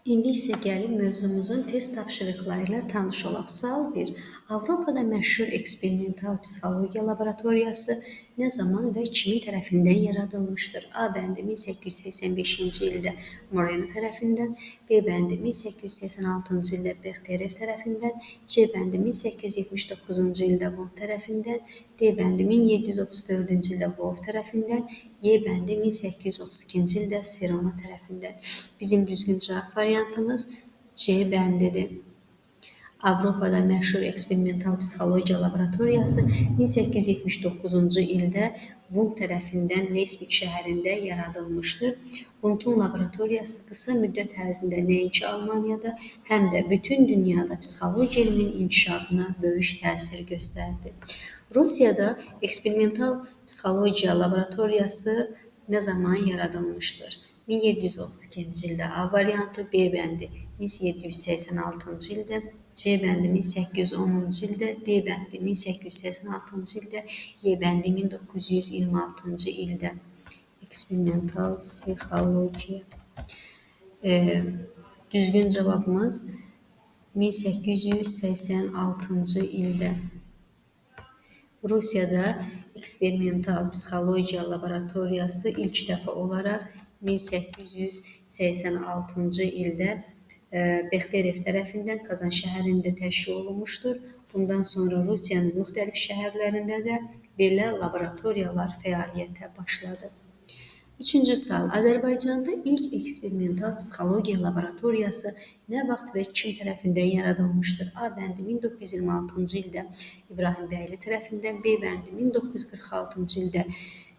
İndi isə gəlin mövzumuzun test tapşırıqları ilə tanış olaq. Sual 1. Avropada məşhur eksperimental psixologiya laboratoriyası nə zaman və kimin tərəfindən yaradılmışdır? A bəndi 1885-ci ildə Moreno tərəfindən, B bəndi 1886-cı ildə Bexterev tərəfindən, C bəndi 1879-cu ildə Wundt tərəfindən, D bəndi 1734-cü ildə Wolff tərəfindən, Y bəndi 1832-ci ildə Serona tərəfindən. Bizim düzgün cavab variantımız C bəndidir. Avropada məşhur eksperimental psixologiya laboratoriyası 1879-cu ildə Wundt tərəfindən Leipzig şəhərində yaradılmışdır. Wundtun laboratoriyası qısa müddət ərzində nəinki Almaniyada, həm də bütün dünyada psixologiya elminin inkişafına böyük təsir göstərdi. Rusiyada eksperimental psixologiya laboratoriyası nə zaman yaradılmışdır? 1732-ci ildə A variantı, B bəndi 1786-cı ildə, C bəndi 1810-cu ildə, D bəndi 1886-cı ildə, Y bəndi 1926-cı ildə. Eksperimental psixologiya. Düzgün cavabımız 1886-cı ildə. Rusiyada eksperimental psixologiya laboratoriyası ilk dəfə olaraq 1886-cı ildə Bexterev tərəfindən Kazan şəhərində təşkil olunmuşdur. Bundan sonra Rusiyanın müxtəlif şəhərlərində də belə laboratoriyalar fəaliyyətə başladı. Üçüncü sual. Azərbaycanda ilk eksperimental psixologiya laboratoriyası nə vaxt və kim tərəfindən yaradılmışdır? A bəndi 1926-cı ildə İbrahim Bəyli tərəfindən, B bəndi 1946-cı ildə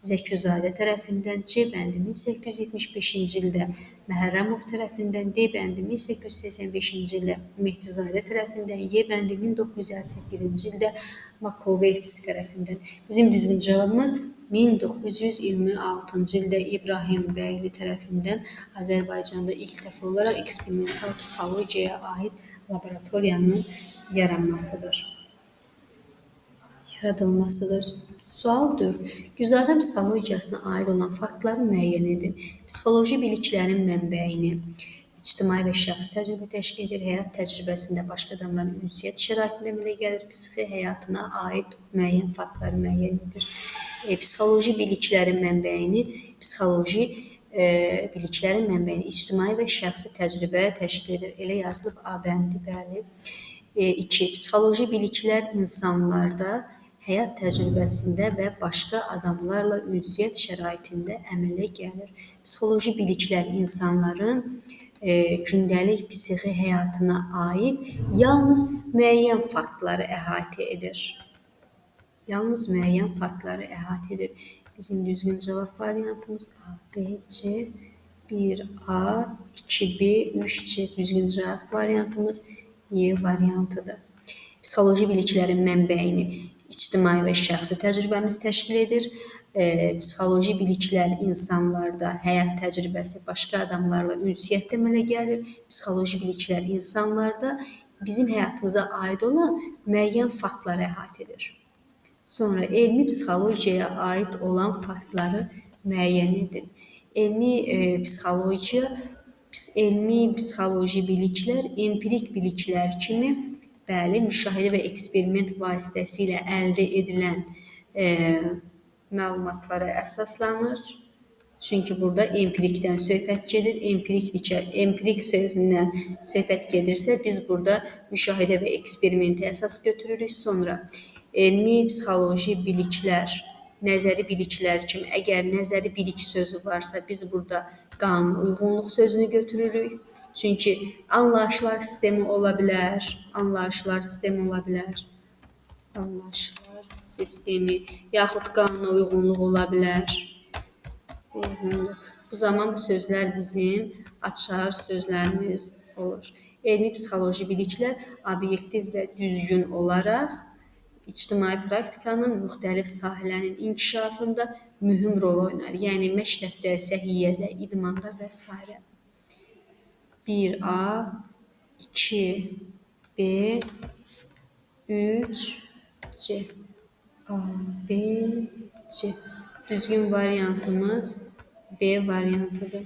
Zəkizadə tərəfindən, C bəndi 1875-ci ildə Məhərrəmov tərəfindən, D bəndi 1885-ci ildə Mehdizadə tərəfindən, Y bəndi 1958-ci ildə Makovetski tərəfindən. Bizim düzgün cavabımız 1926-cı ildə İbrahim Bəyli tərəfindən Azərbaycanda ilk dəfə olaraq eksperimental psixologiyaya aid laboratoriyanın yaranmasıdır. Yaradılmasıdır. Sual 4. Güzəran psixologiyasına aid olan faktları müəyyən edin. Psixoloji biliklərin mənbəyini ictimai və şəxsi təcrübə təşkil edir, həyat təcrübəsində başqa adamların ünsiyyət şəraitində əmələ gəlir, psixi həyatına aid müəyyən faktları müəyyən edir. Psixoloji biliklərin mənbəyini ictimai və şəxsi təcrübə təşkil edir. Elə yazılıb A bəndi, bəli. 2. Psixoloji biliklər insanlarda həyat təcrübəsində və başqa adamlarla ünsiyyət şəraitində əmələ gəlir. Psixoloji biliklər insanların gündəlik psixi həyatına aid yalnız müəyyən faktları əhatə edir. Yalnız müəyyən faktları əhatə edir. Bizim düzgün cavab variantımız A, B, C, 1A, 2B, 3C. Düzgün cavab variantımız Y variantıdır. Psixoloji biliklərin mənbəyini ictimai və şəxsi təcrübəmiz təşkil edir. Psixoloji biliklər insanlarda həyat təcrübəsi başqa adamlarla ünsiyyətdə əmələ gəlir. Psixoloji biliklər insanlarda bizim həyatımıza aid olan müəyyən faktları əhatə edir. Sonra elmi psixologiyaya aid olan faktları müəyyən edin. Elmi psixologiya, elmi psixoloji biliklər empirik biliklər kimi, bəli, müşahidə və eksperiment vasitəsilə əldə edilən məlumatlara əsaslanır. Çünki burada empirikdən söhbət gedir. Empirik sözündən söhbət gedirsə, biz burada müşahidə və eksperimentə əsas götürürük. Sonra elmi psixoloji biliklər, nəzəri biliklər kimi, əgər nəzəri bilik sözü varsa, biz burada qanuna uyğunluq sözünü götürürük. Çünki anlayışlar sistemi ola bilər, anlayışlar sistemi ola bilər, anlayışlar sistemi yaxud qanuna uyğunluq ola bilər. Uyğunluq. Bu zaman bu sözlər bizim açar sözlərimiz olur. Elmi psixoloji biliklər obyektiv və düzgün olaraq ictimai praktikanın müxtəlif sahələrinin inkişafında mühüm rol oynar. Yəni məktəbdə, səhiyyədə, idmanda və s. 1A, 2B, 3C. A, B, C. Düzgün variantımız B variantıdır.